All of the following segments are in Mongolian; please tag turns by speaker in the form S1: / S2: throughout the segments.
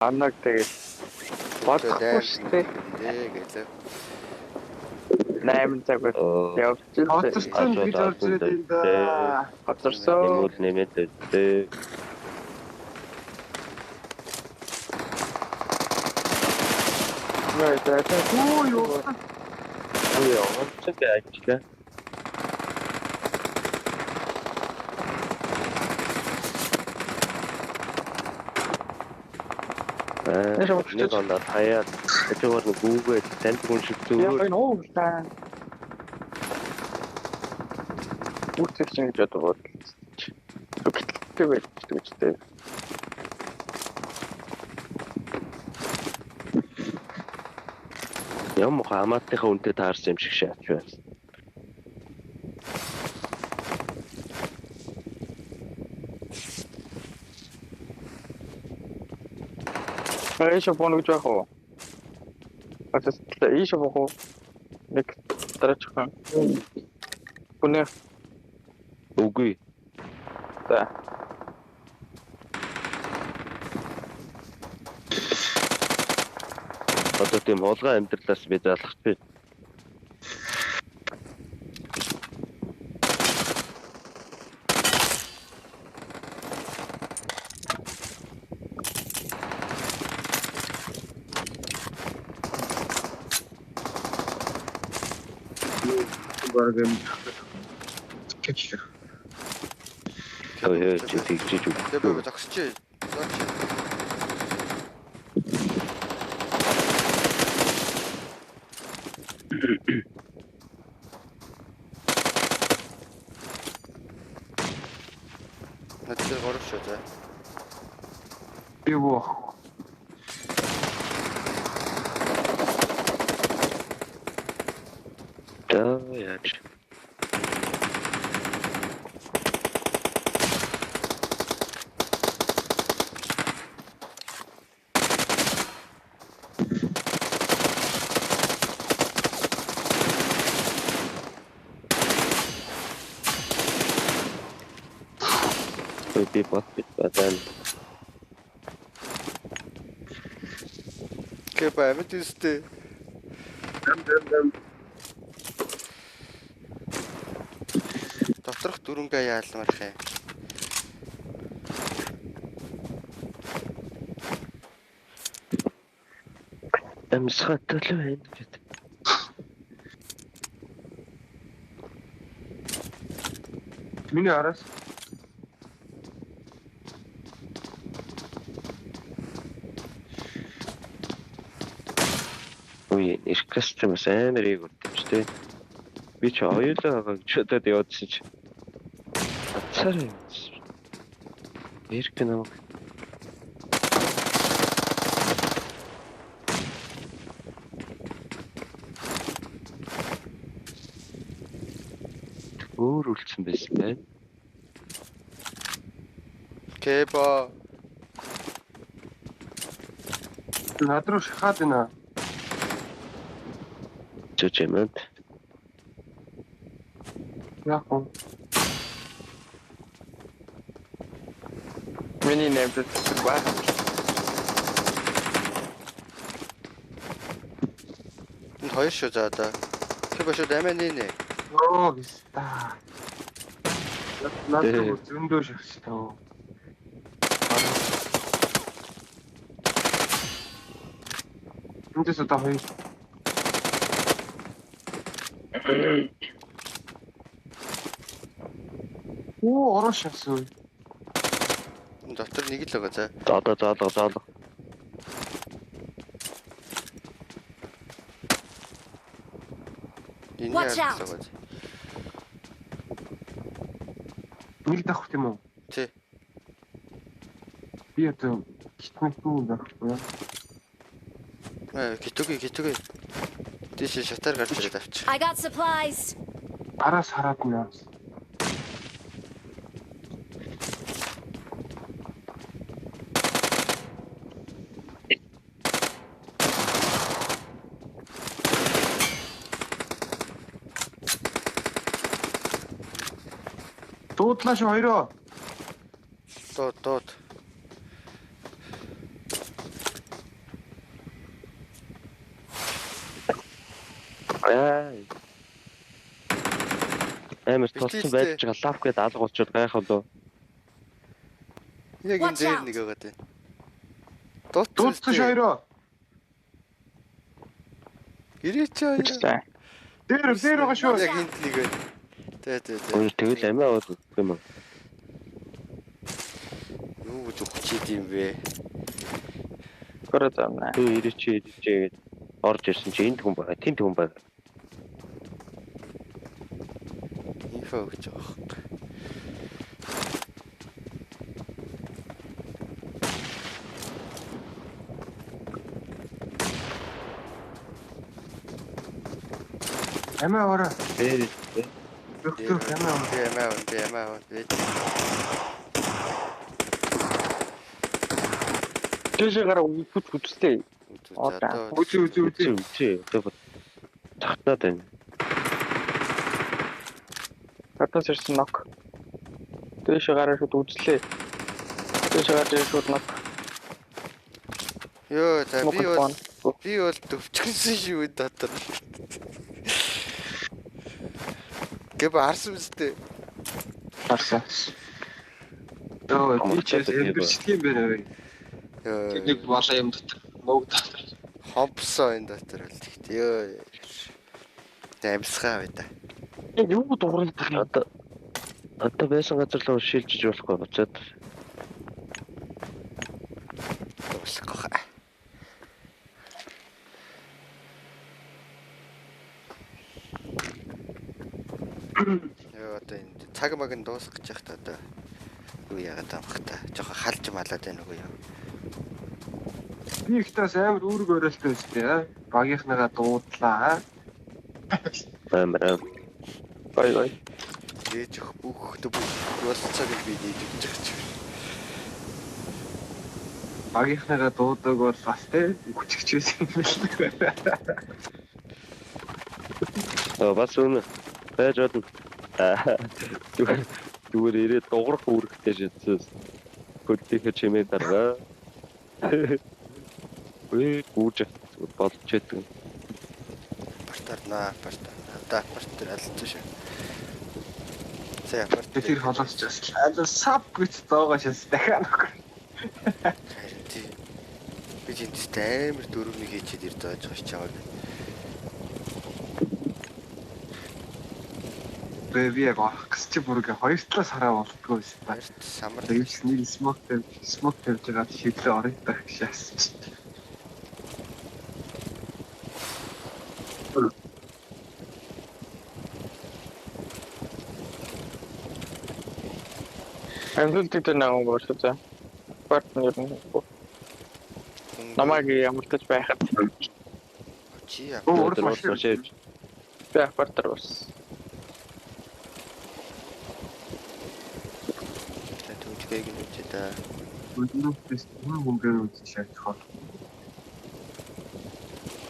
S1: Анаг тэгээд бодохгүй шүү дээ.
S2: Дээ гэлээ.
S1: 8 цаг явж
S3: Хоцорсон гэж орж ирээд юм да.
S1: Хоцорсон.
S4: Нэмүүл нэмээд өдөө.
S3: Оо юу.
S4: Үгүй онцгой би ажиллаа. Нэг оноо хаяад хажуугаар нь гүүгээд таньдаг хүн шиг
S1: Яг
S4: зүгээр
S1: энэ уу та. Үүсэх чинь гэж бодоод. Гэтэл байж гэж үү.
S4: Юм хамаатынхаа үнтэй таарсан юм шиг шаач байна.
S1: Ийш бооно гэж байх уу? Одоо ийш бох уу? Нэг дараачих юм. Хүнээ.
S4: Үгүй.
S1: За.
S4: Одоо тийм хулгай амьдралаас би залхаж байна.
S3: Бараг юм. Кэч.
S4: Ой чи тэгжиж
S2: Тэгээ
S4: үгүй.
S2: би зогсчих. Зогсчих. Над дээр гурав шүү заа.
S3: Би боо.
S4: За яаж. Би бот бит бадан.
S2: Кэба амьд үстэй.
S3: Дам дам дам.
S2: Доторх дөрөнгөө яалмарх юм.
S4: Амьсгатай л байна гэд.
S3: Миний араас
S4: Үгүй иркэс ч юм бас амар ийг урд юм шүү дээ. Би ч оюулаа байгаа гэж бодоод яваадсэн чи. Цаар юм. Ирк намайг өөр үлдсэн байсан байна.
S2: Кэба
S3: над руу шахаад байна.
S4: Чөч юм.
S3: Яг гоо.
S1: Миний нэмэлт ба.
S2: энэ хоёр шүү заа одоо. Кэба шүү амиа нэ нэ.
S3: Йоо гиста. Над руу зөндөө шахчихлаа. Эндээс одоо хоёр. Оо, ороо шахсан.
S2: Энэ дотор нэг л байгаа заа.
S4: За одоо заалга заалга.
S2: Энэ
S5: Watch
S2: яа
S5: out.
S2: байгаа заа.
S3: Нэг давх тийм үү?
S2: Тий.
S3: Би одоо хитмэтэн байхгүй яа.
S2: Ээ гитүгэ гитүгэ. Тийш шатаар гарч ирээд авчих.
S5: I got supplies.
S3: Араас хараад нэ. Дуудлаа шүү хоёроо.
S2: Дууд дууд.
S4: Аа. Амар тулцсан байж байгаа лав гээд алга болчиход гайхав лөө.
S2: Яг энэ
S5: Watch
S2: дээр
S5: out.
S2: нэг байгаа дээ.
S3: Дуудсан шүү хоёроо.
S2: Гэрээч хоёр.
S1: Үгүй.
S3: Дээр дээр байгаа шүү.
S2: Яг энд нэг байна. Тэ тэ тэ.
S4: Өнөр тэгэл амиа аваад өгөх юм аа.
S2: Юу гэж өгчээд юм бэ?
S1: Көрөө замнаа.
S4: Тэ ирээч ирээч гээд орж ирсэн чи энд хүн байгаа, тэнд хүн байгаа.
S2: Инфо өгч байгаа байхгүй.
S3: Амиа аваарай.
S4: Дээр
S3: Өгтөө амиа аваа.
S2: Би амиа авна, би амиа авна. Би
S1: Дээшээ гараа үгүй үзлээ.
S2: Одоо
S3: Үзээ үзээ үзээ.
S4: үзээ үзээ. Одоо бүр цахтаад байна.
S1: Гаднаас ирсэн нок. Дээшээ гараа шууд үзлээ. Дээшээ гарч ирээ шууд нок.
S2: Йоо, за би
S1: Нок
S2: бол би бол төвчгөнсөн шүү энэ дотор. Гэб харсан үстэй.
S1: Харсан.
S3: Йоо, би ч амьдэрчдэг юм байна ой.
S2: Йоо.
S3: Нэг балаа юм дотор. Нууг дотор.
S2: Хомпсоо энэ дотор л тэгт. Йоо. Тэ амьсгаа бай та.
S1: Юу дуурайх юм?
S4: Одоо байсан газар руу шилжиж болохгүй буцаад
S2: Дуусахгүй хаа. Йоо, одоо энэ цаг маг нь дуусах гэж яхад одоо юу яагаад байгаа юм бах та. Жохон халж малаад байна уу юу?
S3: Би их тас амар үүрэг оройлтой өстэй. Аа. Багийнхныгаа дуудлаа.
S4: амар аа.
S1: Бай бай.
S2: Нээж өгөх бүх бүх болсон цаг би нээж өгч байгаа ч.
S3: Багийнхныгаа дуудаг бол бас те хүчгч байсан юм байна.
S4: Аа бас үнэ байж болно. Аа, Зүгээр ирээд дуурах үүрэгтэй шидсэн. Хөдлийнхээ чимээ даргаа. Үгүй гүүж зүгээр болж байдаг.
S2: Партарнаа, партарнаа. Одоо апарт дээр алцсан шүү. За апарт.
S3: Тэр холоос ч бас аль сап гэж зоогоо шээс дахиад нөхөр.
S2: Харин тий. Би жинхэнэ амар дөрөвнийг хийчихэд ирд байгаа ч чамайг.
S3: Би би яг орох гэж чи бүр ингээ хоёр талаас хараа болдгоо байсан та.
S2: Хоёрт самар
S3: Тэгвэл нэг смок тавьж смок тавьж байгаа шиглээ орё та гэж яасан чи.
S1: Амьсгалт дээр нэг борсоо за. Барт нь ер нь намайг ямартаж байхад
S2: чи
S3: Өө, урд
S4: Тэр
S3: машин.
S4: урд машин
S1: би апартар бас.
S2: төвчгийг нь үчи та.
S3: Өнөөдрөөс хүн хөнгөр үзчих шахах.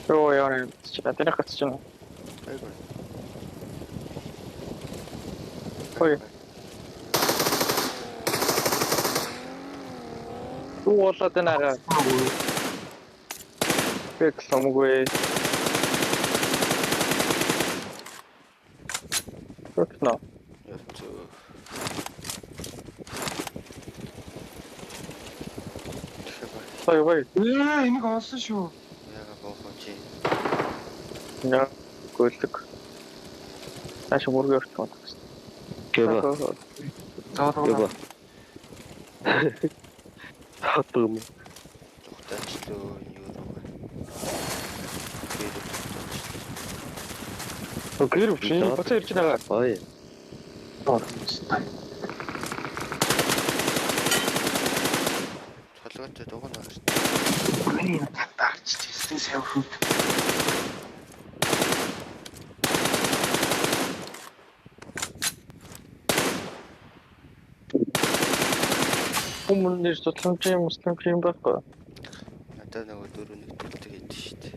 S1: Йоо яа чи тэний хац чинь.
S2: Айгүй.
S1: Ой. Юу болоод байна араа? Би ломгүй. Ротно.
S2: Явцуу. Тэгэхээр
S1: Ой ой.
S3: Ээ энийг олсон шүү.
S2: яга боохон чи.
S1: Яа гөлөг. Тааш мөргөө орчих юм гэсэн.
S4: Гэва.
S3: Зоолгоо.
S4: Гэва. Хатдаг юм.
S2: Зүгтаачлөө юу руу.
S1: Гэр чи буцаа ирж байгаа.
S4: Ой.
S2: Толгойтой дугуй нарч.
S3: Миний татаарч тийсэн сайн хүн.
S1: Хүмүүн нэр тутламжийн мусламжийн байхгүй.
S2: Надад нөгөө дөрөв нэг төлдөг гэдэг шүү дээ.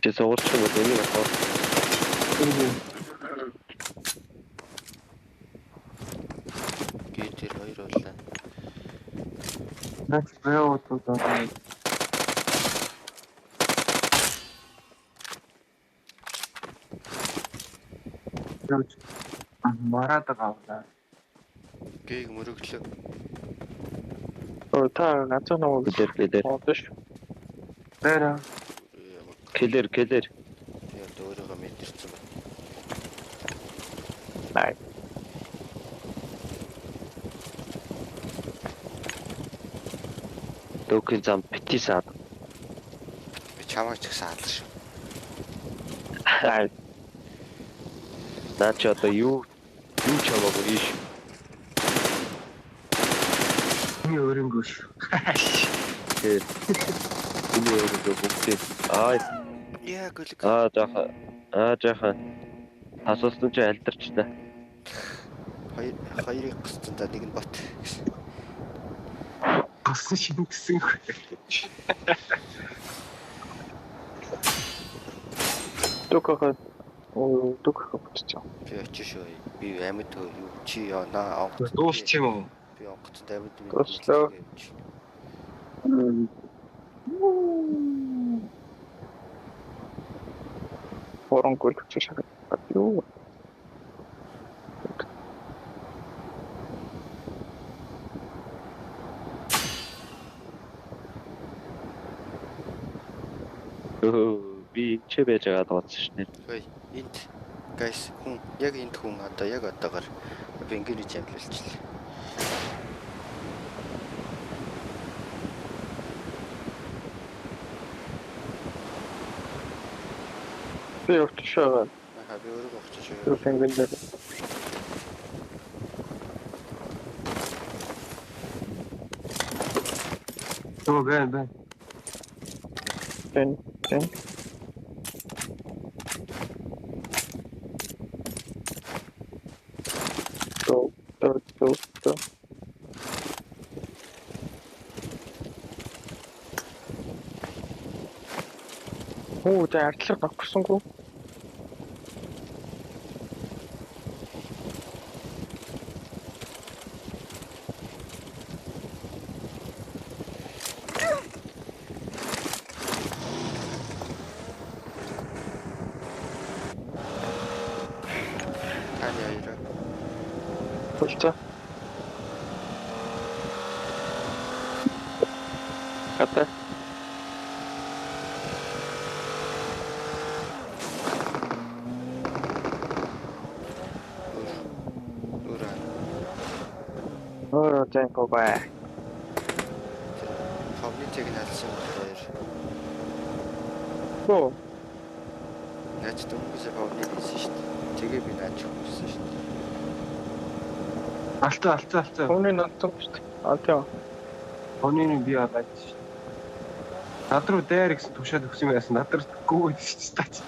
S4: Чи суурч юм бол энийг авах.
S2: Гээ тэр хоёр боллаа.
S3: Наач бэо тоо. Хөөж. Мараад байгаа.
S2: Гийг мөрөглөө.
S1: Оо та ганцхан нөгөө
S4: Кэлэр.
S1: Модш.
S3: Бэра.
S4: Кэлэр.
S2: Би одоо өөрийгөө мэдэрсэн байна.
S1: Най.
S4: Дөөкийн зам бити саад.
S2: Би чамайг ч гэсэн алах шүү.
S1: Най.
S4: Наа чи одоо юу чамаагүй ийш.
S3: Миний өөрөнгөө шүү.
S4: Тэ. Миний өөрөнгөө бүгдээ. Аа.
S2: Яа гөлөг.
S4: Аа жаахан. Аа жаахан. Асуусан чи алдарчлаа.
S2: Хоёрыг гиссэн да нэг нь бот.
S3: Гасан шингэсэн.
S1: Дуках. Оо дуках бүтчихсэн.
S2: Би очиж шүү. Би амьд юу чи яана онгоц.
S3: Дуусч юм уу?
S2: Би онгоцонд амьд мэд.
S1: Дууслаа. Хорон гол чи шахаад юу?
S4: Би энэ ч байж байгаа дуусан шнэ.
S2: Хөөе, энд guys хүн яг энд хүн одоо яг одоогор би ингэж амжилчлаа.
S1: Би явчихшаа.
S2: Аха би өөрийгөө очиж шүү.
S1: Тэр тэнгэн дээр.
S3: Төө бэн бэн.
S1: Тэн тэн. Go go go go. Оо за ардлага авчихсангүй.
S2: Таны хоёроо.
S1: Болцоо. Хата.
S2: Өөр.
S1: Өөрөө зэнко бай.
S2: Тэр фавнитыг нь алсан юм хоёр.
S1: Оо,
S2: Наач дөнгөсөө фавнит хийсэн шүү дээ. Тэгээ би наач өгсөн шүү дээ.
S3: Алтаа.
S1: Хүний нотон шүү дээ. А тийм.
S3: Хүний би алаад шүү. Над руу дээр гэсэн тушаад өгсөн юм яасан. Над руу гүйд шүү дээ.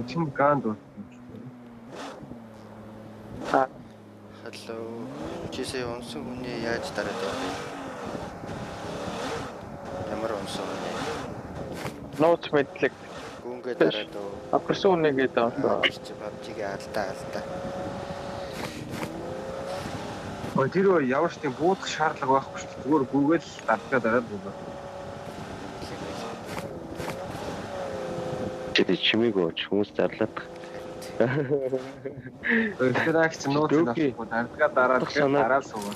S3: Чин ганд уу.
S2: Hello. Чи сая унсан хүний яаж дараад явах вэ? Ямар унсан хүний?
S1: Нууц мэдлэг.
S2: Гүнгээ дараад уу?
S1: Аварсан хүнийг гэдэг юм.
S2: Чи PUBG-г алдаа.
S3: Ой тэр үе ямар ч тийм буудах шаардлага байхгүй шүү дээ. Зүгээр гүгээл дардгаа дараад буугаа.
S4: Чи чимээгүй ч хүмүүс зарлаад.
S3: Тэгэхээр агч нууц авахгүй дардгаа дараад дараад суугаа.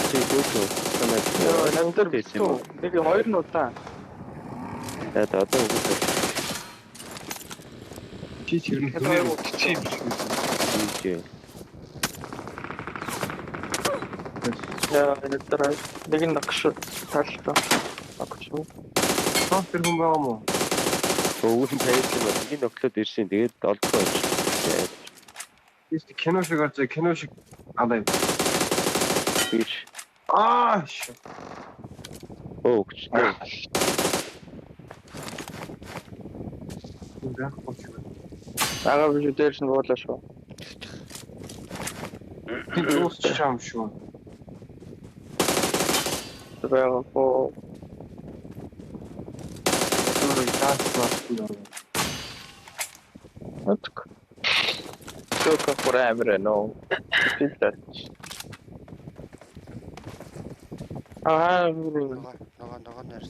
S4: Чи дөөкөө санаа.
S1: Йоо, нандэр битүү. Нэг хоёр нь удаа.
S4: За одоо үгүй.
S3: Чи чирэн зүгээр чи юм шиг.
S4: Чи.
S1: Яа, энэ дээр нэг нь нагш талтай. Нагш.
S3: Топ тэр хүн байгаа мó?
S4: Өвгөн тавьсан ба нэг нөхлөд ирсэн. Тэгээд олдохгүй байж.
S3: Би кино шиг орж кино шиг алаа.
S4: Бич.
S3: Аа.
S4: Оо, хүчтэй.
S1: Ага би дээр нь буулаа шүү.
S3: Би дуусчих юм шүү.
S1: байгаа боо. Отк. Төк forever no. Filter. Аа,
S2: Ногоо. Зооноор.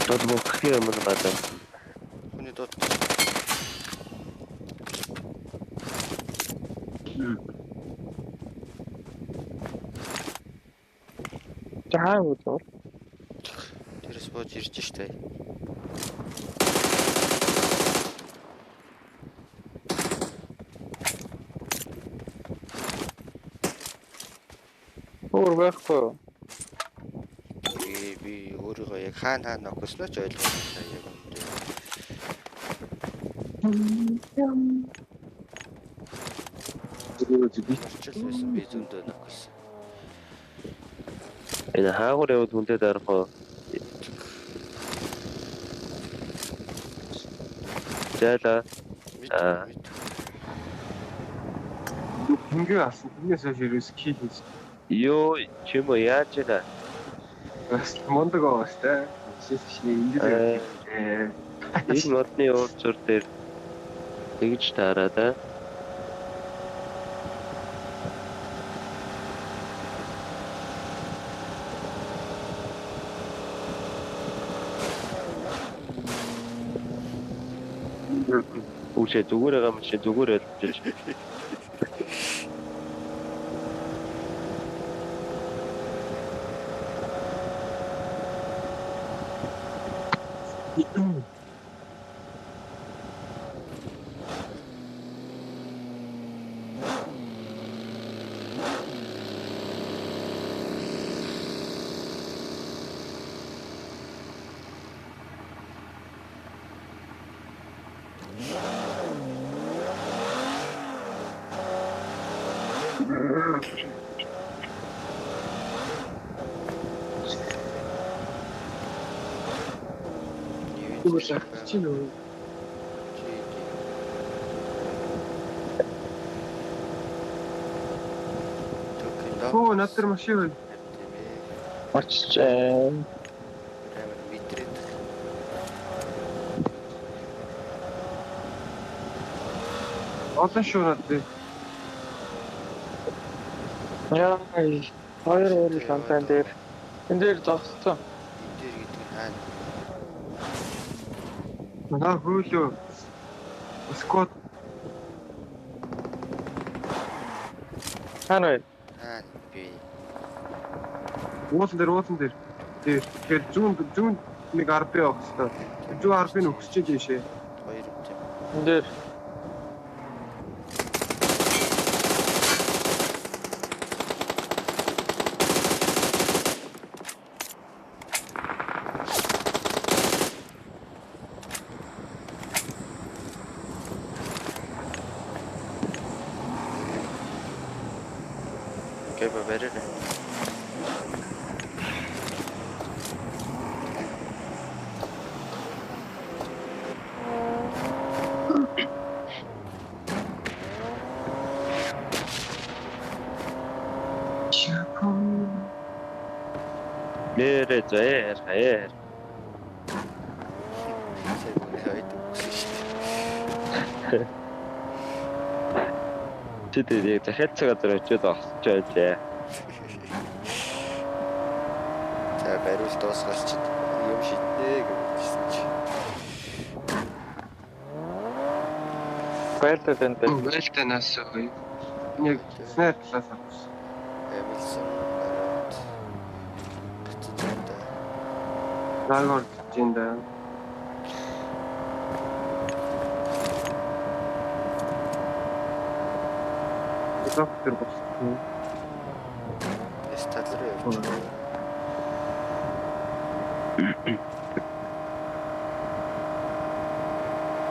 S4: Дод мөх юм гадаа.
S2: Хүний дууд.
S1: Чи хаа үү?
S2: Тэрс бууж ирж штэ.
S1: Өөр байхгүй юу?
S2: Би би өөрийгөө яг хаана хаана ногсноо ч ойлгохгүй яг үнэндээ. Орчил байсан би зөндөө ногсон.
S4: Энэ хаагур яваад хүнтэй дарах уу? Жаала.
S2: Мэд
S4: Аа.
S2: мэд.
S3: Хингээ алсан. Тэрнээс хойш ерөөс кил хийж.
S4: Йоо, чим үү яаж вэ?
S3: Бас мундаг байгаа шүү дээ. Шиш шний энд дээр.
S4: Энэ модны уур зур дээр тэгж таараа да. Үгүй зүгээр байгаа юм чи зүгээр ойлгож.
S3: Зүгээр чи нөө. Хөө над дээр машин байна.
S1: Очиж ээ.
S2: Амар мэдрээд.
S3: Олон шүү над дээр.
S1: Яа, хоёр өөр лантан дээр. Энэ дээр зогссон.
S2: Энэ дээр гэдэг нь хаана?
S3: Наа хөөлөө. Скот
S1: Хаана вэ?
S2: Хаана би
S3: уулан дээр уулан дээр. Тэр тэгэхээр зүүн зүүн нэг RB явах хэвээр. Зүүн RB нь өгсөж тийшээ.
S2: хоёр юм тийм.
S1: Энэ дээр.
S2: Окей, ба бариарай.
S4: Нэрэ заяа хаяа.
S2: Сая бүгд ойд өгсөн шүү дээ.
S4: Чи тэр яг захиалцсан газар очиод огсож байжээ.
S2: За бариул дуусгал чи юм шиднэ гэж хэлсэн чи.
S1: Байлтай тань дээр.
S3: Байлтай нас өө. Яг снайп талаас авсан.
S2: Амилсан бариад гацсан да.
S3: Наагор жин да. Доктор болсон.
S2: Эс тал руу явчих.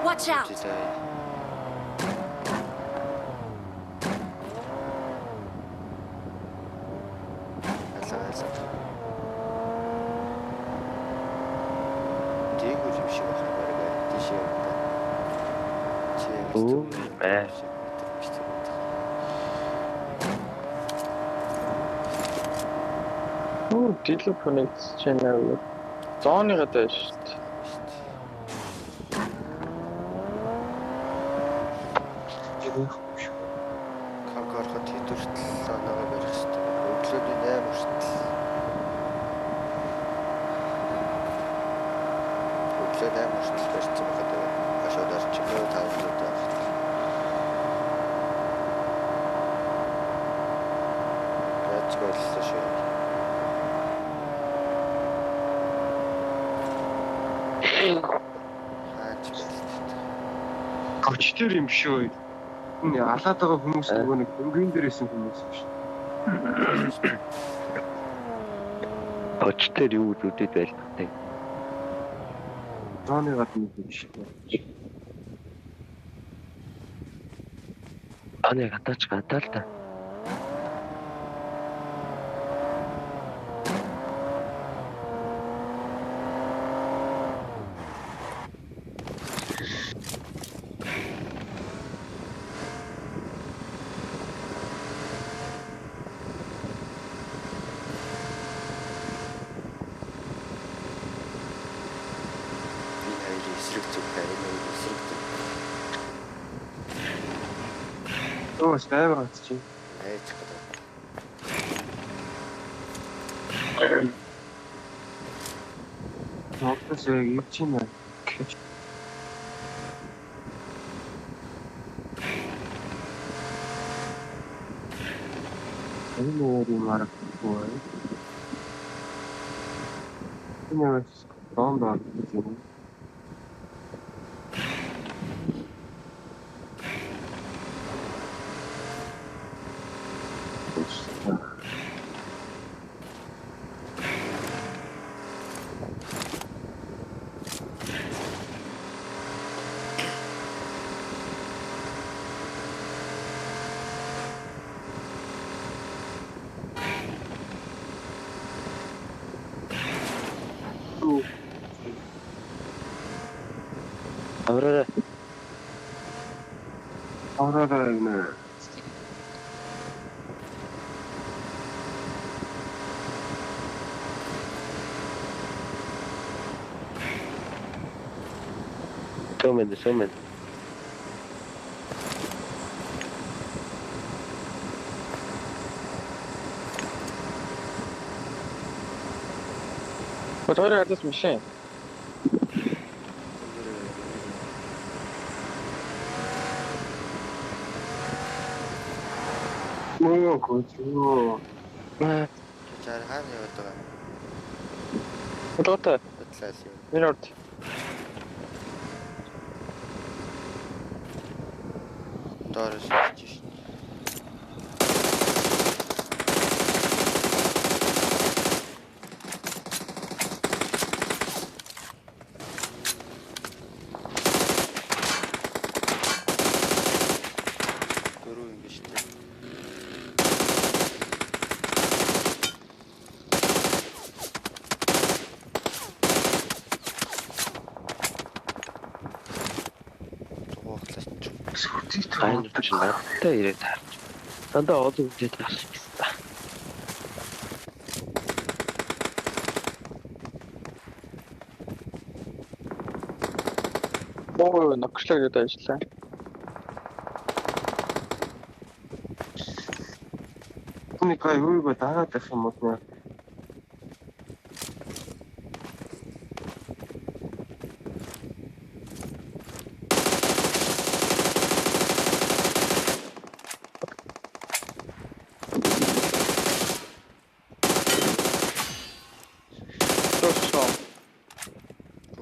S5: Watch out!
S2: Зээ. Алга алга. Дээгүүр юм шиг байх юм бараг тийшээ явна. Чи яг
S4: Өө, мэ.
S1: Оо, дийлэн connect channel. Зооны гадаа шүү дээ.
S2: Канк ороход хэд хүртэл оноогоо барих хэрэгтэй. Өглөөний 8 Өглөө 8 хүртэл барьсан байхад шууд орчихлоо 500 байх. Яаж боллоо шүү. Хаач байлт.
S3: Коч дээр юм шүү. Энэ алаад байгаа хүмүүс нөгөө нэг дөнгөн дээр исэн хүмүүс биш.
S4: Коч дээр юу гэж үдээд байлттай.
S3: Зооны гадна юм биш.
S4: Аны гадаач гадаа л та.
S2: Энэ хоёрын эсрэг зүг та энэ хоёрын эсрэг зүг.
S3: Өөс амар гацч.
S2: Айж гэдэг.
S3: Ногтос яг ирж байна. Энэ өөр юм аргагүй. Энэ бас бомба юм.
S4: Авраарай.
S3: Авраарай гэнэ.
S4: Сүүмэн сүүмэн.
S1: Хоёр харлаас машин.
S3: Мөө гоо.
S2: Чаар хаана яваад байгаа?
S1: Бодлоготой.
S2: Бодлоо юм.
S1: Миний урд.
S2: Доороос ирж шин. Дөрөв юм биш үү?
S4: Гайн чи надтай ирээд таарч. Дандаа олон хүнтэй таарч гэсэн.
S1: Боо ногшлоо гэдээ ажиллаа.
S3: Нэг гай юугаа дагаад байх юм уу?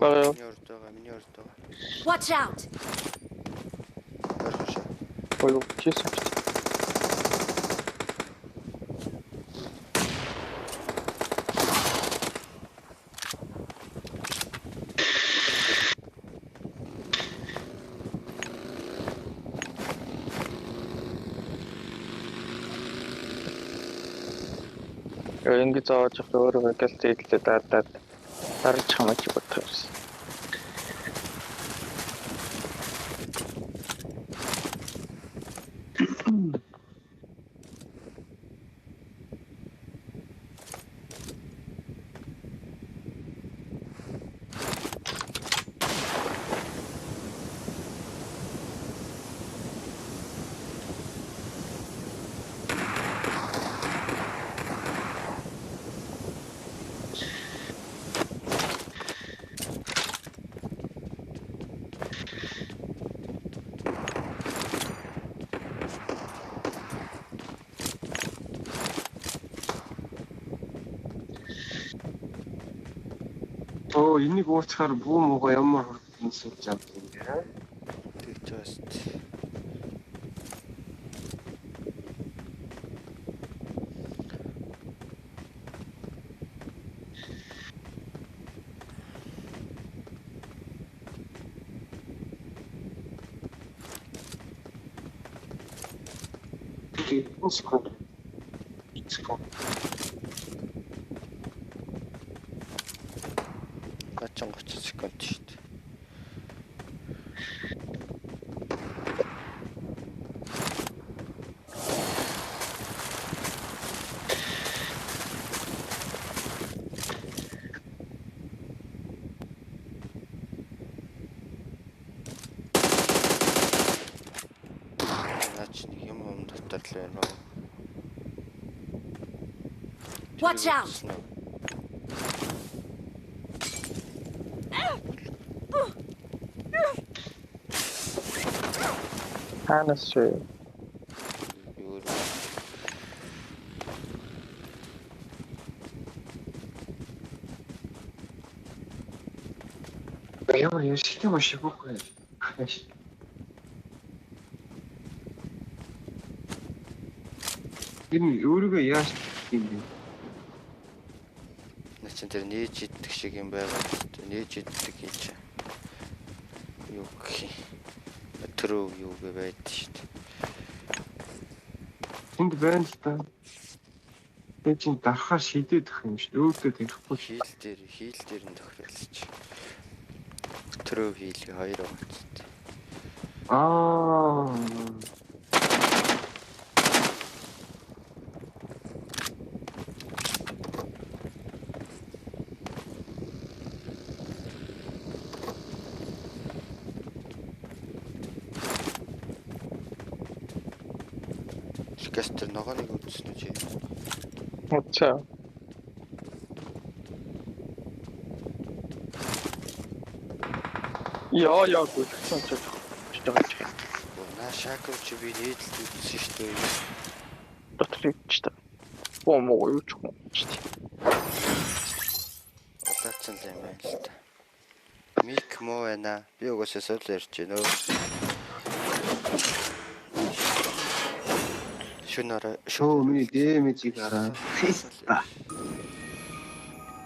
S2: Миний урд байгаа, миний урд байгаа.
S5: Watch out!
S2: Ойрхон шүү.
S1: Ой, чийсэн. Яа, ингэ зааж явах өөрөө гал зээдлээ даад дарж хамаач бодох юмсан.
S3: Оо, энийг уучхаар бүү муугаа ямар хурдан сууж авдаг юм бэ?
S2: Тэгж байгаа шүү дээ.
S3: Хэдэн секунд? Секунд.
S2: Гачин 30 секунд шүү дээ. Наа чи нэг юм юм дотор л байна уу?
S5: Watch out!
S1: Хаанаас чи?
S2: Юу
S3: Ямар юм шиг юм шиг үгүй. Энэ өөрийгөө яаж юм бэ?
S2: Наа чин тэр нээж иддэг шиг юм байгаа. Нээж иддэг юм чи. Юу гэх юм. Трөө юу гэ байд шүү дээ.
S3: Энд байна л да. Тэгээ чин дарахаар шийдээд өгөх юм шүү. Өөдөө тэхгүй.
S2: Хийл дээр нь тохиолж. Трөө хийлгээ хоёр байгаа ч.
S3: Аа.
S2: Лукас тэр ногооныг үзсэн үү чи?
S1: Утсаа. Яа яа гүйтсэн ч байгаа.
S2: Наа шакв чи би нээдэлд үзсэн шүү дээ.
S1: Дотор идэж та. Боо муу юу ч юм.
S2: Удаацсан л юм байна л та. Мик муу байна. Би угаасаа сул ярьж байна өө. Шөнө орой
S3: Шөө миний дэмэжийг хараа.